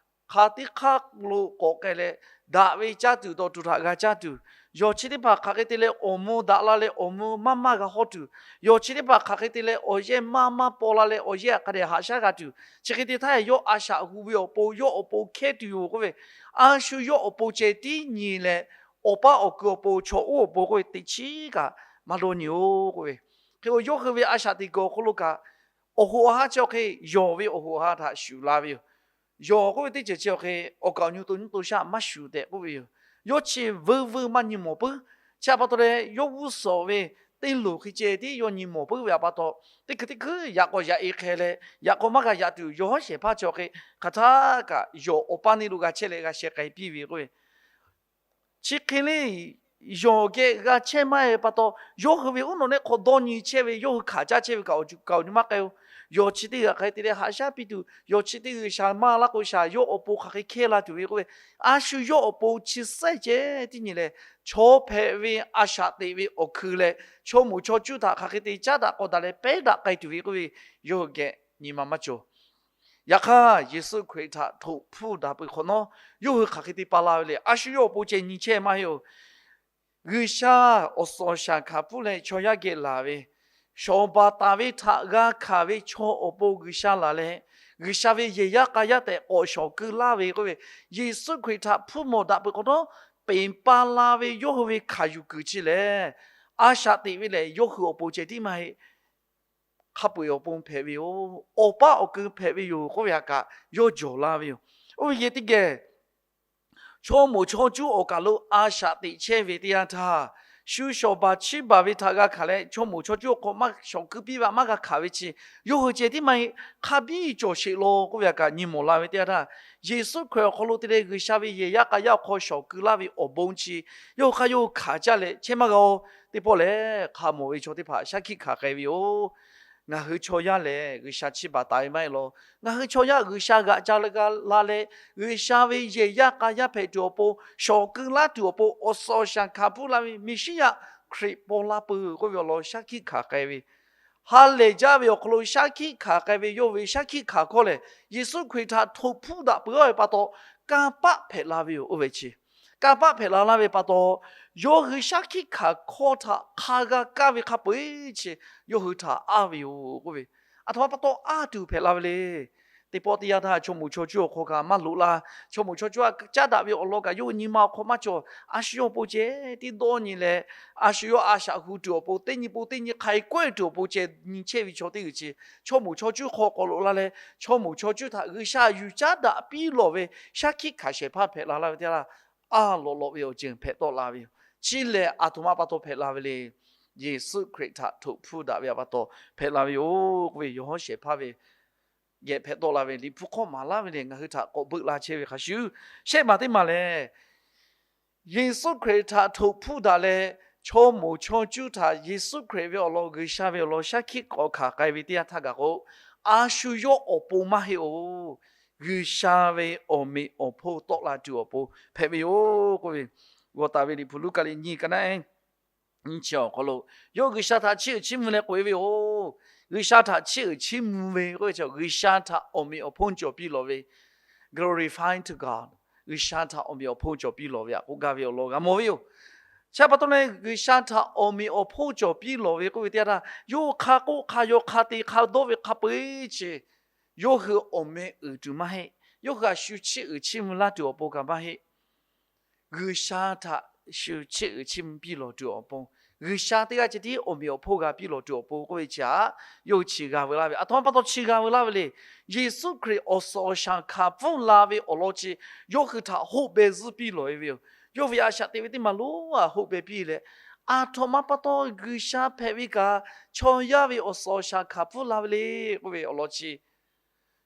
hk'aˬ teˇ hk'aˇ lo k'awꞈ k'ai leh, daꞈ ve caˇ tuˬ dawˬ tuˬ htaꞈ g'a caˇ tuˬ, yawˬ chi teˇ hpaˍ hk'aˬ hk'e te leh awˬ mvuh daꞈ la leh awˬ mvuh maˇ maˇ g'a hawˉ tuˬ, yawˬ chi teˇ hpaˍ hk'aˬ hk'e te leh awˬ yehˇ maˇ maˇ paw la leh awˬ yehˇ htaꞈ hk'a dehꞈ haꞈ shaˉ g'a tuˬ, chi hk'e te htaˇ yawˇ a shaꞈ hu ve awˬ pon yawˇ awˬ pon hkehˇ tuˬ yoˬ k'oˆ ve, a shu yawˇ awˬ pon ceh tiˉ nyi leh, awˬ paˇ awˬ kui awˬ pon chaw oˉ awˬ pon k'oˆ ve teˇ chiˉ kaꞈ maˇ dawˇ nyi oˬ k'oˆ ve. Hk'e k'o, yawˇ hui ve a shaꞈ teꞈ kuiˬ awˬ hk'aw lo kaꞈ, awˬ hoꞈ awˬ ha chi awˬ hk'e yawˬ ve awˬ hoꞈ awˬ ha htaꞈ shuˍ la ve yoˬ. Yawˬ k'oˆ ve teˇ ceuˬ chi awˬ hk'e awˬ kaˍ awˬ nu to nuˇ to shaˆ maˇ shuˍ tehꞈ k'oˆ ve yoˬ. Yawˇ chi veuˇ veuˇ maˇ nyi mawˬ puiˉ. Chi htaꞈ pa taw leh, yawˇ g'uˇ suhˍ ve teˇ loˍ hk'e ceh tiˉ yawˇ nyi mawˬ puiˉ ve htaꞈ pa taw, teˇ hkui teˇ hkui yaꞈ k'awꞈ yaꞈ e hk'e leh, yaꞈ k'awꞈ maˇ g'a yaꞈ tuˬ, yawˬ hawˉ shehˍ hpaˇ chi awˬ hk'e hk'aˬ htaˇ kaꞈ yawˬ awˬ paˇ neˇ lo g'a chehˇ leh g'a sheh k'ai piˇ ve k'oˆ ve, chi hk'e le, yawˬ geh g'a chehˇ maˇ heˆ pa taw, yawˇ hui ve uˉ nawˬ neˆ hk'aw dawˇ nyi chehˇ ve, yawˇ hui hkanˍ caˇ chehˇ ve kaꞈ awˬ kaˍ awˬ nu maˇ k'ai oˬ. Yawˬ chi teˇ g'aˇ hk'aˬ hk'e te leh haꞈ shaˉ piˇ tuˬ, yawˬ chi teˇ g'aˇ shaˍ maˇ laˇ k'o shaˍ yawˇ awˬ pon hk'aˬ hk'e hkehˇ la tuˬ ve k'oˆ ve, a shu yawˇ awˬ pon chi sehˉ ceh tiˉ nyi leh, chaw hpehꞈ ve a shaꞈ teꞈ ve awˬ hkui leh, chaw moˍ chaw cuˇ htaꞈ hk'aˬ hk'e te caˉ daꞈ k'awꞈ daꞈ leh pehˉ daꞈ k'ai tuˬ ve k'oˆ ve, yawˇ hui geh nyi ma maˇ cawˬ. Yaꞈ hk'aˇ, Yeˍsuˆ Hkriꞈ htaꞈ htoꞈ hpfuhˇ daꞈ peuˬ hk'awꞈ nawˉ, yawˇ hui hk'aˬ hk'e te pa la ve le. A shu yawˇ awˬ pon ceh nyi chehˇ maˇ heˆ oˬ. G'uiˬsha awˬ suhˍ awˬ shaˍ hkanˍ hpfuhˇ leh chaw yaˇ geh laˬ ve, shawˍ baˬ taˍ ve htaꞈ g'a hkanˍ ve chaw awˬ pon G'uiˬsha laˬ leh, G'uiˬsha ve yehˬ yaˇ k'a yaˇ tehꞈ k'awꞈ shawˍ keu laˇ ve k'oˆ ve, Yeˍsuˆ Hkriꞈ htaꞈ hpfuhˇ mawˬ daꞈ peuˬ hk'awꞈ nawˉ, peꞈ pa la ve yawˇ hui ve hkanˍ yuˬ kuiˬ chi lehˬ, a shaꞈ teꞈ ve lehˬ yawˇ hui awˬ pon ceh tiˉ maˇ heˆ. hk'a peu-eˬ awˬ pon hpehꞈ ve yoˬ. Awˬ paˇ awˬ keu hpehꞈ ve yoˬ k'oˆ ve htaꞈ kaꞈ yawˇ jawˬ laˇ ve yoˬ. Oˇ ve yehˬ teˇ geh chaw moˍ chaw cuˇ awˬ kaˬ lo a shaꞈ teꞈ chehˇ ve teˇ yanˇ htaˇ, shu shawˍ baˬ chiˇ baˬ ve htaꞈ g'a hkanˍ leh, chaw moˍ chaw cuˇ awˬ hk'aw maˇ shawˍ keu piˇ ve maˇ g'a hkanˍ ve chi, yawˇ hui ceh tiˉ maˇ heˆ, hk'a biˇ cawˬ sheˍ law k'oˆ ve htaꞈ kaꞈ nyi mawˬ la ve teˇ yanˇ htaˇ, Yeˍsuˆ Hkriꞈ awˬ hk'aw lo te leh G'uiˬsha ve yehˬ yaˇ k'a yaˇ awˬ hk'aw shawˍ keu laˇ ve awˬ bon chi yawˇ hui hk'aˇ yawˇ hui hkanˍ caˇ leh chehˇ maˇ g'a-oˬ. Teˇ pawˆ lehˬ, hk'a mawˬ ve chaw teˇ hpaˍ shaˉ hkiˆ hkanˍ k'ai ve yoˬ. Ngaˬ hui chaw yaˇ lehˬ, G'uiˬsha chiˇ baˬ taˍ ve maˇ heˆ law. Ngaˬ hui chaw yaˇ G'uiˬsha g'aꞈ ca la g'a la leh, G'uiˬsha ve yehˬ yaˇ k'a yaˇ hpehꞈ tuˬ awˬ pon, shawˍ keu laˇ tuˬ awˬ pon, awˬ suhˍ awˬ shaˍ hkanˍ hpuˇ la ve Meˍsiˉyaꞈ Hkriꞈ paw la peuˬ k'oˆ ve awˬ lawn shaˉ hkiˆ hkanˍ k'ai ve, ha lehˬ jaˇ ve awˬ hk'aw lo shaˉ hkiˆ hkanˍ k'ai ve yawˇ ve shaˉ hkiˆ hkanˍ hkawˇ lehˬ, Yeˍsuˆ Hkriꞈ htaꞈ htoꞈ hpfuhˇ daꞈ peuˬ-a ve pa taw, kanˇ paˆ hpehꞈ la ve yoˬ. Oˇ ve chi kanˇ paˆ hpehꞈ la laˇ ve pa taw, yawˇ hui shaˉ hkiˆ hkanˍ hkawˇ htaꞈ hk'a g'a kaˇ ve hk'a peu-eˬ chi yawˇ hui htaꞈ aˇ ve yoˬ k'oˆ ve, aˬ htoꞈ ma pa taw aˇ tuˬ hpehꞈ la ve le. Teˇ pawˆ teˇ yanˇ htaˇ, chaw moˍ chaw cuˇ awˬ hk'aw kaꞈ maˇ loꞈ la. Chaw moˍ chaw cuˇ a caˉ daꞈ ve awˬ lawn kaꞈ yawˇ hui nyi ma awˬ hk'aw maˇ cawˬ. A shu yawˇ awˬ pon ceh tiˉ dawˇ nyi leh, a shu yawˇ a shaꞈ hu tuˬ awˬ pon, teˇ nyi pon teˇ nyi hk'ai kawehˇ tuˬ awˬ pon ceh nyi chehˇ ve chaw teˇ g'uiˬ chi, chaw moˍ chaw cuˇ hk'aw k'awꞈ loꞈ la leh, chaw moˍ chaw cuˇ htaꞈ G'uiˬsha yuˬ caˉ daꞈ piˇ lawˬ ve shaˉ hkiˆ hkanˍ shehˍ hpaˇ hpehꞈ la laˇ ve teˇ yanˇ, aˇ lawꞈ lawꞈ ve awˬ ceuˬ hpehꞈ tawˆ la ve yoˬ. Chi lehˬ, aˬ htoꞈ ma pa taw hpehꞈ la ve le. Yeˍsuˆ Hkriꞈ htaꞈ htoꞈ hpfuhˇ daꞈ ve pa taw hpehꞈ la ve yoˬ k'oˆ ve, yawˬ hawˉ shehˍ hpaˇ ve geh hpehꞈ tawˆ la ve Liꞈ hpu hk'aw maˍ laˇ ve lehˬ, ngaˬ hui htaꞈ k'awꞈ beuꞈ la chehˇ ve hk'a shuˍ, shehˆ maˬ teˇ maˬ lehˬ, Yeˍsuˆ Hkriꞈ htaꞈ htoꞈ hpfuhˇ daꞈ leh, chaw moˍ chaw cuˇ htaꞈ Yeˍsuˆ Hkriꞈ ve awˬ lawn G'uiˬsha ve awˬ lawn shaˉ hkiˆ k'awꞈ hkanˍ k'ai ve teˇ yanˇ htaˇ gaˬ k'o, a shu yawˇ awˬ pon maˇ heˆ-oˬ. G'uiˬsha ve awˬ meꞈ awˬ hponˇ tawˆ la tuˬ awˬ pon hpehꞈ ve yoˬ k'oˆ ve, g'aw taˍ ve Liꞈ hpu Luˉkaꞈ liꞈ nyiˇ ka naˆ eˉ nyiˇ chi awˬ hk'aw lo, yawˇ G'uiˬsha htaꞈ chiˇ uiˍ chiˇ mvuh leh k'oꞈ-e ve yoˬ. G'uiˬsha htaꞈ chiˇ uiˍ chiˇ mvuh ve k'oˆ ve chi, G'uiˬsha htaꞈ awˬ meꞈ awˬ hponˇ cawˬ piˇ lawˬ ve, glorify to God, G'uiˬsha htaꞈ awˬ meꞈ awˬ hponˇ cawˬ piˇ lawˬ ve htaꞈ k'oˆ gaˇ ve awˬ lawn g'a mawˬ ve yoˬ. Chi pa taw leh, G'uiˬsha htaꞈ awˬ meꞈ awˬ hponˇ cawˬ piˇ lawˬ ve k'oˆ ve teˇ yanˇ htaˇ, yawˇ hui hk'a k'oˆ hk'a yaw hk'a te hk'a dawˇ ve hk'a peu-eˬ chi, yawˇ hui awˬ meh uiˍ tuˬ maˇ heˆ. Yawˇ hui a shu chiˇ uiˍ chiˇ mvuh laˇ tuˬ awˬ pon kaꞈ maˇ heˆ. G'uiˬsha htaꞈ shu chiˇ uiˍ chiˇ mvuh piˇ lawˬ tuˬ awˬ pon, G'uiˬsha teˇ g'aˇ ceh tiˉ awˬ meꞈ awˬ hponˇ g'a piˇ lawˬ tuˬ awˬ pon k'oˆ ve chi htaꞈ yawˇ hui chi g'a veu laˇ ve. Aˬ htoꞈ ma pa taw chi g'a veu laˇ ve le. Yeˍsuˆ Hkriꞈ awˬ suhˍ awˬ shaˍ hkanˍ pfuhˇ la ve awˬ lawn chi yawˇ hui htaꞈ hoˆ beh zuhˇ piˇ lawˬ-e ve yoˬ. Yawˇ ve a shaꞈ teꞈ ve teˇ maˬ lonˉ a hoˆ beh piˇ leh, aˬ htoꞈ ma pa taw G'uiˬsha hpehꞈ ve kaꞈ chaw yaˇ ve awˬ suhˍ awˬ shaˍ hkanˍ pfuhˇ la ve le k'oˆ ve awˬ lawn chi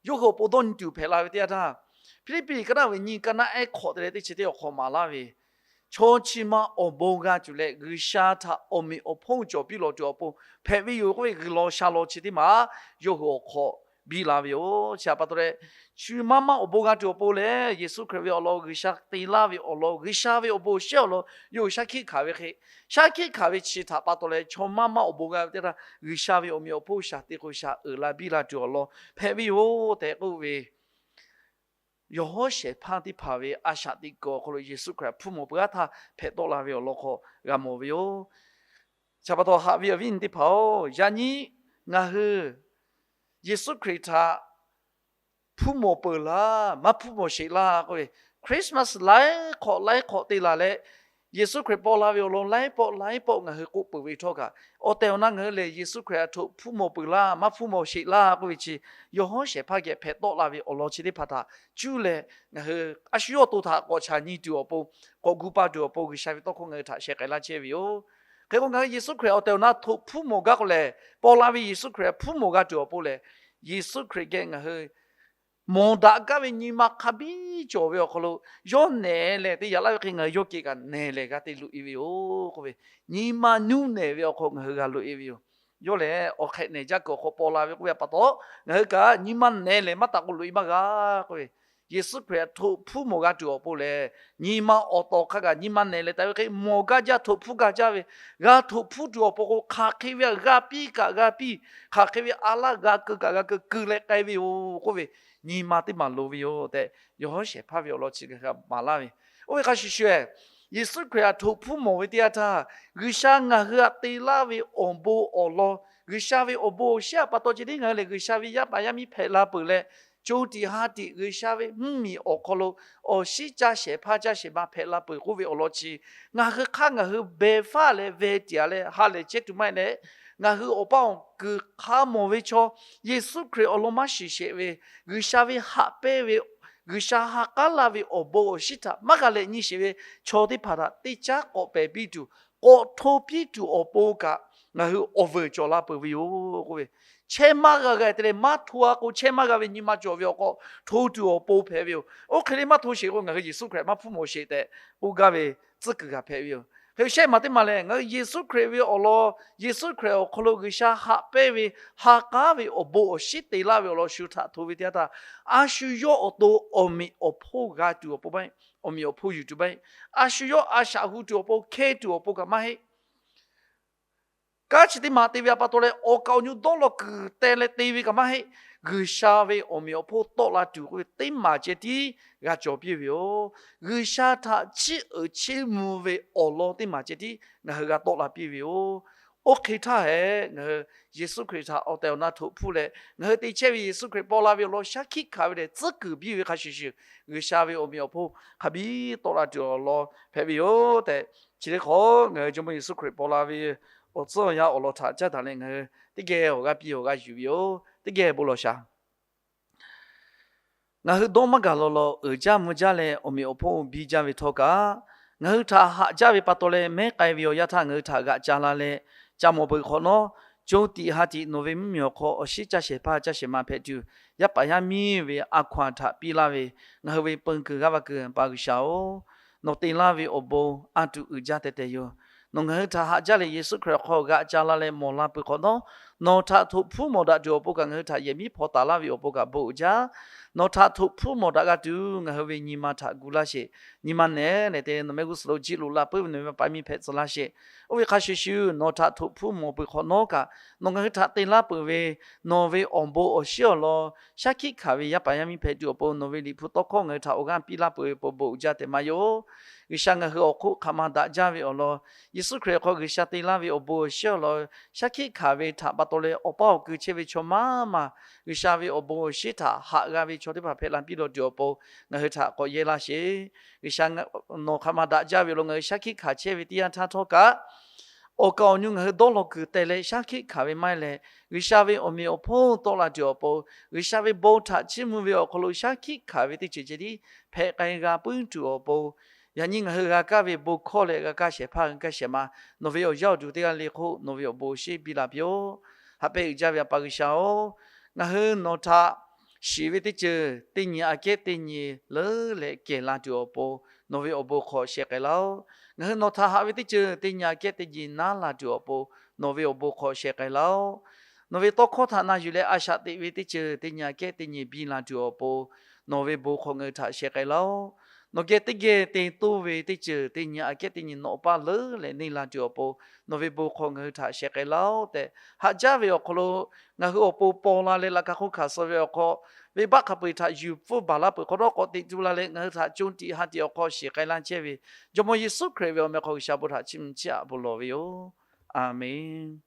yawˇ hui awˬ pon dawˇ nyi tuˬ hpehꞈ la ve teˇ yanˇ htaˇ, Hpiˇliˇpiˆ liꞈ ka naˆ ve nyiˇ ka naˆ ehˉ hk'awꞈ te leh teˇ chi teˇ awˬ hk'aw maˍ laˇ ve, chaw chi ma awˬ bon g'a tuˬ leh G'uiˬsha htaꞈ awˬ meꞈ awˬ hponˇ cawˬ piˇ lawˬ tuˬ awˬ pon hpehꞈ ve yoˬ k'oˆ ve, G'uiˬsha lawn chi teˇ maˬ yawˇ hui awˬ hk'aw biˇ la ve yoˬ. Chi htaꞈ pa taw leh, chi ma maˇ awˬ bon g'a tuˬ awˬ pon lehˬ, Yeˍsuˆ Hkriꞈ ve awˬ lawn G'uiˬsha te laˇ ve awˬ lawn, G'uiˬsha ve awˬ bon awˬ shiˉ awˬ lawn yawˇ hui shaˉ hkiˆ hkanˍ ve hk'e, shaˉ hkiˆ hkanˍ ve chi htaꞈ pa taw leh, chaw ma maˇ awˬ bon g'a ve teˇ yanˇ, G'uiˬsha ve awˬ meꞈ awˬ hponˇ shaˍ te k'o shaˍ uiˍ la biˇ la tuˬ awˬ lawn hpehꞈ ve yoˬ tehꞈ k'oˆ ve, yawˬ hawˉ shehˍ hpaˇ teˇ hpaˍ ve a shaꞈ teꞈ kuiˬ awˬ hk'aw lo Yeˍsuˆ Hkriꞈ htaꞈ hpuˇ mawˬ peuˬ-a htaˇ hpehꞈ tawˆ la ve awˬ lawn hk'aw g'a mawˬ ve yoˬ. Chi pa taw haꞈ ve awˬ viˉ awˬ nyi teˇ hpaˍ-oˬ, yaꞈ nyi ngaˬ hui Yeˍsuˆ Hkriꞈ htaꞈ hpuˇ mawˬ peuˬ laˇ, maˇ hpuˇ mawˬ sheˍ laˇ k'oˆ ve, Christmas laiˉ hk'awꞈ laiˉ hk'awꞈ te laˬ leh, Yeˍsuˆ Hkriꞈ paw la ve awˬ lawn laiˉ pawˆ laiˉ pawˆ ngaˬ hui k'oˆ peuˬ ve htawˇ kaꞈ, awˬ tehˬ awˬ na ngaˬ hui lehˬ Yeˍsuˆ Hkriꞈ htaꞈ htoꞈ hpuˇ mawˬ peuˬ laˇ, maˇ hpuˇ mawˬ sheˍ laˇ k'oˆ ve chi, yawˬ hawˉ shehˍ hpaˇ geh hpehꞈ tawˆ la ve awˬ lawn chi teˇ hpaˍ htaꞈ cuˇ leh, ngaˬ hui a shu yawˇ awˬ to htaꞈ k'awꞈ chaꞈ nyi tuˬ awˬ pon, k'awꞈ gu pa tuˬ awˬ pon G'uiˬsha ve tawˇ hkawˇ ngaˬ hui htaꞈ sheh k'ai laˇ chehˇ ve yoˬ. Hk'e k'o, ngaˬ hui Yeˍsuˆ Hkriꞈ awˬ tehˬ awˬ na htoꞈ hpuˇ mawˬ gaˇ k'o lehˬ, paw la ve Yeˍsuˆ Hkriꞈ htaꞈ hpuˇ mawˬ g'a tuˬ awˬ pon lehˬ, Yeˍsuˆ Hkriꞈ geh ngaˬ hui mawˬ daꞈ gaˇ ve nyi ma hk'a biˇ cawˬ ve awˬ hk'aw lo, yawˇ nehˬ leh teˇ yanˇ laˇ ve hk'e ngaˬ hui yawˇ keh kaꞈ nehˬ leh g'a te loꞈ-e ve yoˬ k'oˆ ve, nyi ma nuˇ nehˬ ve awˬ hk'aw ngaˬ hui g'a loꞈ-e ve yoˬ. Yawˇ lehˬ awˬ hk'ehꞈ nehˬ jaˇ kuiˬ awˬ hk'aw paw la ve k'oˆ ve pa taw, ngaˬ hui kaꞈ nyi ma nehˬ leh maˇ taˍ k'o loꞈ-e maˇ g'a k'oˆ ve, Yeˍsuˆ Hkriꞈ htaꞈ htoꞈ hpuˇ mawˬ g'a tuˬ awˬ pon lehˬ, nyi ma awˬ tawˍ hk'a gaˬ nyi ma nehˬ leh taˍ ve hk'e mawˬ gaˇ jaˇ, htoꞈ hpuˇ gaˇ jaˇ ve, g'a htoꈈ hpuˇ tuˬ awˬ pon k'o, hk'aˬ hk'e ve g'a piˇ kaꞈ g'a piˇ, hk'aˬ hk'e ve a laˇ g'a keu kaꞈ g'a keu keu leh k'ai ve yoˬ k'oˆ ve, nyi ma teˇ maˬ loˍ ve yoˬ tehꞈ, yawˬ hawˉ shehˍ hpaˇ ve awˬ lawn chi hk'a maˍ laˇ ve. Oˇ ve hk'a shuˍ shuˍ, Yeˍsuˆ Hkriꞈ htaꞈ htoꞈ hpuˇ mawˬ ve teˇ yanˇ htaˇ, G'uiˬsha ngaˬ hui htaꞈ te laˇ ve awˬ bon awˬ lawn, G'uiˬsha ve awˬ bon awˬ shiˉ htaꞈ pa taw ceh tiˉ ngaˬ hui lehˬ G'uiˬsha ve yaˇ paˍ yaˇ miˇ hpehꞈ la peuˬ leh, co tiꞈ ha tiꞈ G'uiˬsha ve mvuhˇ miˬ awˬ hk'aw lo awˬ shinˉ caˇ shehˍ hpaˇ caˇ shehˍ ma hpehꞈ la peuˬ k'oˆ ve awˬ lawn chi, ngaˬ hui hk'aˇ ngaˬ hui beh faˉ leh veh tiꞈ leh ha lehˬ chehˇ tuˬ maˇ heˆ leh, Ngaˬ hui awˬ paˇ awˬ kuiˬ hk'a mawˬ ve chaw, Yeˍsuˆ Hkriꞈ awˬ lawn maˇ shiˍ sheˍ ve, G'uiˬsha ve haꞈ pehnˇ ve, G'uiˬsha ha k'aˉ laˇ ve awˬ bon awˬ shinˉ htaꞈ maˇ g'a leh nyi sheˍ ve chaw teˇ hpaˍ htaꞈ teˇ caˉ k'awꞈ pehˬ piˇ tuˬ, k'awꞈ hto piˇ tuˬ awˬ pon kaꞈ ngaˬ hui awˬ vuiˬ cawˬ la peuˬ ve yoˬ k'oˆ ve. Chehˇ maˇ g'a g'a te leh maˇ hto a k'o, chehˇ maˇ g'a ve nyi ma cawˬ ve awˬ hk'aw hto tuˬ awˬ pon hpehꞈ ve yoˬ. Oˇ hk'e le maˇ hto sheˍ k'o, ngaˬ hui Yeˍsuˆ Hkriꞈ maˇ hpfuhˇ mawˬ sheˍ tehꞈ k'oˆ gaˇ ve tcuhˉ kuiˬ g'a hpehꞈ ve yoˬ. Hk'e shehˆ maˬ teˇ maˬ lehˬ, ngaˬ hui Yeˍsuˆ Hkriꞈ ve awˬ lawn, Yeˍsuˆ Hkriꞈ awˬ hk'aw lo G'uiˬsha haꞈ pehnˇ ve, ha k'aˉ ve awˬ bon awˬ shinˉ te laˇ ve awˬ lawn shu htaꞈ hto ve teˇ yanˇ htaˇ, a shu yawˇ awˬ to awˬ meꞈ awˬ hponˇ g'a tuˬ awˬ pon maˇ heˆ, awˬ meꞈ awˬ hponˇ yuˬ tuˬ maˇ heˆ, a shu yawˇ a shaꞈ hu tuˬ awˬ pon, hkehˇ tuˬ awˬ pon kaꞈ maˇ heˆ. Kanˉ chi teˇ maˬ te ve pa taw leh awˬ kaˍ awˬ nu dawˇ law kuiˬ teh leh te ve kaꞈ maˇ heˆ. G'uiˬsha ve awˬ meꞈ awˬ hponˇ tawˆ la tuˬ k'oˆ ve teˇ maˬ ceh tiˉ g'a cawˬ piˇ ve yoˬ. G'uiˬsha htaꞈ chiˇ uiˍ chiˇ mvuh ve awˬ lawn teˇ maˬ ceh tiˉ ngaˬ hui g'a tawˆ la piˇ ve yoˬ. Oˇ hk'e htaˇ hehꞈ, ngaˬ hui Yeˍsuˆ Hkriꞈ htaꞈ awˬ tehˬ awˬ na htoꞈ hpfuhˇ leh, ngaˬ hui te chehˇ ve Yeˍsuˆ Hkriꞈ paw la ve awˬ lawn shaˉ hkiˆ hkanˍ ve lehˬ, tcuhˉ kuiˬ biˇ ve hk'a shuˍ shuˍ, G'uiˬsha ve awˬ meꞈ awˬ hponˇ hk'a biˇ tawˆ la tuˬ awˬ lawn hpehꞈ ve yoˬ tehꞈ, chi teˇ hk'awꞈ ngaˬ hui Jawˇmawˇ Yeˍsuˆ Hkriꞈ paw la ve awˬ tcuhˉ awˬ yanˇ awˬ lawn htaꞈ caˉ daꞈ leh ngaˬ hui teˇ geh awˬ g'aˇ piˇ awˬ g'aˇ yuˬ ve yoˬ. Teˇ geh bon lawˬ shaˍ. Ngaˬ hui dawˇ maˇ gaˬ law law uiˍ jaˇ mvuh jaˇ leh awˬ meꞈ awˬ hponˇ biˇ jaˇ ve htawˇ kaꞈ, ngaˬ hui htaꞈ haꞈ jaˇ ve pa taw leh mehˉ k'ai ve awˬ yanˇ htaˇ ngaˬ hui htaꞈ g'aꞈ ca la leh, ca mawˬ peuˬ hk'awꞈ nawˉ, co tiꞈ ha tiꞈ nawˬ ve mvuhˇmiˬ awˬ hk'aw awˬ shinˉ caˇ shehˍ hpaˇ caˇ shehˍ ma hpehꞈ tuˬ, yaˇ paˍ yaˇ miˇ ve a hkaw-anˬ htaꞈ piˇ laˇ ve ngaˬ hui ve peun kuiˬ g'aˇ va kuiˬ Awˬ pa G'uiˬsha-oˬ, nawˬ te laˇ ve awˬ bon a tuˬ uiˍ jaˇ teh teh yoˬ. Nawˬ ngaˬ hui htaꞈ haꞈ jaˇ leh Yeˍsuˆ Hkriꞈ awˬ hk'aw g'aꞈ ca la leh mawˬ la peuˬ hk'awꞈ nawˉ, nawˬ htaꞈ htoꞈ hpfuhˇ mawˬ daꞈ tuˬ awˬ pon kaꞈ ngaˬ hui htaꞈ yehˬ miˉ hpaw taˍ laˇ ve awˬ pon kaꞈ bon uiˍ jaˇ. Nawˬ htaꞈ htoꞈ hpfuhˇ mawˬ daꞈ g'a tuˬ ngaˬ hui ve nyi ma htaꞈ gu laˇ sheˍ. Nyi ma nehˬ lehˬ te nawˬ mehˆ g'uˇ suhˍ lo jiˆ loꞈ la puiˉ ve nawˬ ve maˇ paˍ miˇ hpehꞈ tcuh laˇ sheˍ. Oˇ ve hk'a shuˍ shuˍ nawˬ htaꞈ htoꞈ hpfuhˇ mawˬ peuˬ hk'awꞈ nawˉ kaꞈ, nawˬ ngaˬ hui htaꞈ te laˇ peuˬ ve nawˬ ve awˬ bon awˬ shinˉ awˬ lawn shaˉ hkiˆ hkanˍ ve yaˇ paˍ yaˇ miˇ hpehꞈ tuˬ awˬ pon nawˬ ve Liꞈ hpu tawˇ hkawˇ ngaˬ hui htaꞈ awˬ g'aˇ piˇ laˇ peuˬ ve awˬ pon bon uiˍ jaˇ tehꞈ maˇ yoˬ. G'uiˬsha ngaˬ hui awˬ hk'oˆ hk'aˬ ma daꞈ jaˇ ve awˬ lawn, Yeˍsuˆ Hkriꞈ hk'aw G'uiˬsha te laˇ ve awˬ bon awˬ shinˉ awˬ lawn shaˉ hkiˆ hkanˍ ve htaꞈ pa taw leh awˬ paˇ awˬ kui chehˇ ve chaw maˇ maˬ G'uiˬsha ve awˬ bon awˬ shinˉ htaꞈ haꞈ g'a ve chaw teˇ hpaˍ hpehꞈ la piˇ law tuˬ awˬ pon ngaˬ hui htaꞈ k'awꞈ yehˇ laˇ sheˍ. G'uiˬsha, nawˬ hk'aˬ ma daꞈ jaˇ ve awˬ lawn ngaˬ hui shaˉ hkiˆ hkanˍ chehˇ ve teˇ yanˇ htaˇ htawˇ kaꞈ, awˬ kaˍ awˬ nu ngaˬ hui dawˇ law kuiˬ teh leh shaˉ hkiˆ hkanˍ ve maˇ heˆ leh, G'uiˬsha ve awˬ meꞈ awˬ hponˇ tawˆ la tuˬ awˬ pon, G'uiˬsha ve bon htaꞈ chiˇ mvuh ve awˬ hk'aw lo shaˉ hkiˆ hkanˍ ve teˇ ceuˬ ceh tiˉ hpehꞈ k'ai g'a puiˉ tuˬ awˬ pon, yaꞈ nyi ngaˬ hui g'a kaˇ ve bon hkawˇ leh g'a kaˇ shehˍ hpaˇ g'a kaˇ shehˍ ma, nawˬ ve awˬ yaˇ awˬ duˬ teˇ g'aˇ le hk'oˆ nawˬ ve awˬ bon awˬ shinˉ biˇ la piˇ-oˆ. Haꞈ pehnˇ uiˍ jaˇ ve Awˬ pa G'uiˬsha-oˬ, ngaˬ hui nawˬ htaꞈ shiˍ ve teˇ ceuˬ teˇ nyi aꞈ kehˉ teˇ nyi leuˉ leh kehˬ la tuˬ awˬ pon nawˬ ve awˬ bon hk'aw sheh k'ai laˇ-oˆ. Ngaˬ hui nawˬ htaꞈ haꞈ ve teˇ ceuˬ teˇ nyi aꞈ kehˉ teˇ nyi naˉ la tuˬ awˬ pon nawˬ ve awˬ bon hk'aw sheh k'ai laˇ-oˆ. Nawˬ ve tawˇ hkawˇ htaꞈ na yuˬ leh a shaꞈ teꞈ ve teˇ ceuˬ teˇ nyi aꞈ kehˉ teˇ nyi biˇ la tuˬ awˬ pon nawˬ ve bon hk'aw ngaˬ hui htaꞈ sheh k'ai laˇ-oˆ. Nawˬ geh teˇ geh te toˇ ve teˇ ceuˬ teˇ nyi aꞈ kehˉ teˇ nyi nawꞈ paˇ leuˉ leh neˇ la tuˬ awˬ pon nawˬ ve bon hk'aw ngaˬ hui htaꞈ sheh k'ai laˇ-oˆ tehꞈ, haꞈ jaˇ ve awˬ hk'aw lo ngaˬ hui awˬ pon paw la leh laꞈ ka hk'oˆ hkanˍ suh ve awˬ hk'aw, venˇbaˆ hk'a peu-eˬ htaꞈ yuˬ pfuhˇ baˬ laˇ peuˬ hk'awꞈ nawˉ k'awꞈ teꞈ tu la leh ngaˬ hui htaꞈ co tiꞈ ha tiꞈ awˬ hk'aw shiˍ k'ai laˇ chehˇ ve Jawˇmawˇ Yeˍsuˆ Hkriꞈ ve awˬ meh hk'aw G'uiˬsha bon htaꞈ chiˇ mvuh chiˇ aꞈ bon lawˬ ve yoˬ. A menˬ.